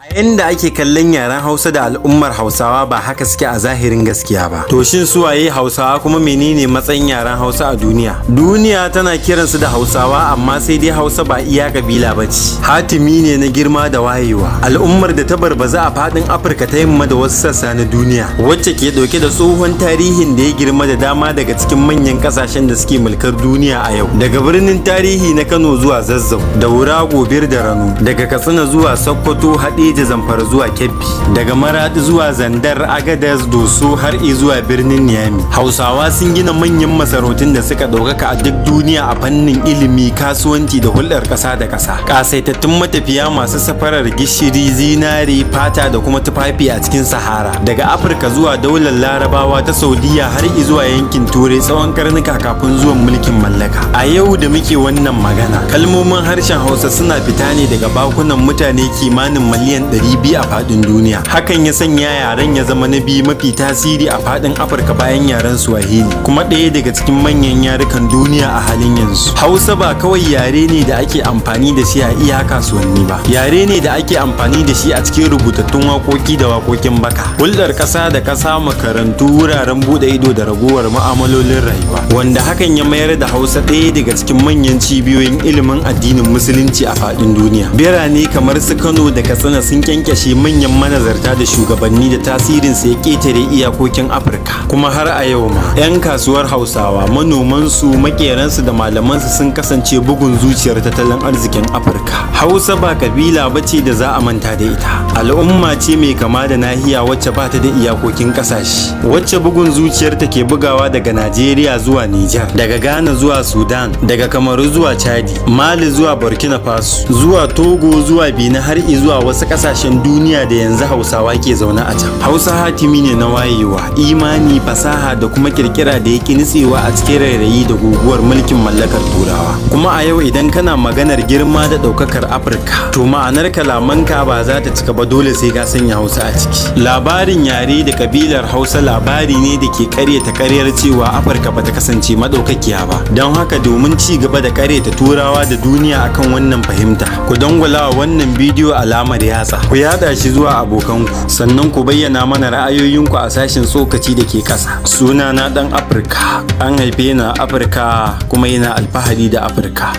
A yanda ake kallon yaren Hausa da al'ummar Hausawa, ba haka suke a zahirin gaskiya ba. To shin su waye Hausawa, kuma menene matsayin yaren Hausa a duniya? Duniya tana kiransu da Hausawa, amma sai dai Hausa ba iya kabila ba ce. Hatimi ne na girma da wayewa. Al'ummar da ta barbaza a faɗin Afirka ta Yamma da wasu sassa na duniya, wacce ke ɗauke da tsohon tarihin da ya girma da dama daga cikin manyan ƙasashen da suke mulkar duniya a yau. Daga birnin tarihi na Kano zuwa Zazzau, Daura, Gobir da Rano, daga Katsina zuwa Sokoto, Hadeja, Zamfara zuwa Kebbi, daga Maradi zuwa Zandar, Agadez, Doso har zuwa birnin Niamey. Hausawa sun gina manyan masarautun da suka ɗaukaka a duk duniya a fannin ilimi, kasuwanci da hulɗar ƙasa da ƙasa. Ƙasaitattun matafiya masu safarar gishiri, zinare, fata da kuma tufafi a cikin Sahara. Daga Afirka zuwa daular Larabawa ta Saudiya har zuwa yankin Turai tsawon karnuka kafin zuwan mulkin mallaka. A yau da muke wannan magana, kalmomin harshen Hausa suna fita ne daga bakunan mutane kimanin miliyan 200 a faɗin duniya. Hakan ya sanya yaren ya zama na biyu mafi tasiri a faɗin Afirka bayan yaren Swahili, kuma ɗaya daga cikin manyan yarukan duniya a halin yanzu. Hausa ba kawai yare ne da ake amfani da shi a iya kasuwanni ba. Yare ne da ake amfani da shi a cikin rubutattun waƙoƙi da waƙoƙin baka. Hulɗar ƙasa da ƙasa, makarantu, wuraren buɗe ido da ragowar mu'amalolin rayuwa. Wanda hakan ya mayar da Hausa ɗaya daga cikin manyan cibiyoyin ilimin addinin Musulunci a faɗin duniya. Birane kamar su Kano da Katsina sun kyankyashe manyan manazarta da shugabanni da tasirinsu ya ƙetare iyakokin Afirka. Kuma har a yau ma, 'yan kasuwar Hausawa, manomansu, maƙeransu da malamansu sun kasance bugun zuciyar tattalin arzikin Afirka. Hausa ba kabila ba ce da za a manta da ita. Al'umma ce mai kama da nahiya wacce ba ta da iyakokin ƙasashe, wacce bugun zuciyarta ke bugawa daga Najeriya zuwa Nijar, daga Ghana zuwa Sudan, daga Kamaru zuwa Chadi, Mali zuwa Burkina Faso, zuwa Togo, zuwa Benin, har zuwa wasu ƙasashen duniya da yanzu Hausawa ke zaune a can. Hausa hatimi ne na wayewa, imani, fasaha da kuma kirkira da yake nutsewa a cikin rairayi da guguwar mulkin mallakar Turawa. Kuma a yau, idan kana maganar girma da ɗaukakar Afirka, to ma'anar kalamanka ba za ta cika ba, dole sai ka sanya Hausa a ciki. Labarin yare da kabilar Hausa labari ne da ke karyata karyar cewa Afirka bata kasance madaukakiya ba. Don haka, domin ci gaba da karyata Turawa da duniya akan wannan fahimta, ku dangwala wa wannan bidiyo alamar yatsa, ku yada shi zuwa abokanku, sannan ku bayyana mana ra'ayoyinku a sashen tsokaci da ke ƙasa. Suna na Dan Afirka, an haife ni a Afirka kuma yana alfahari da Afirka.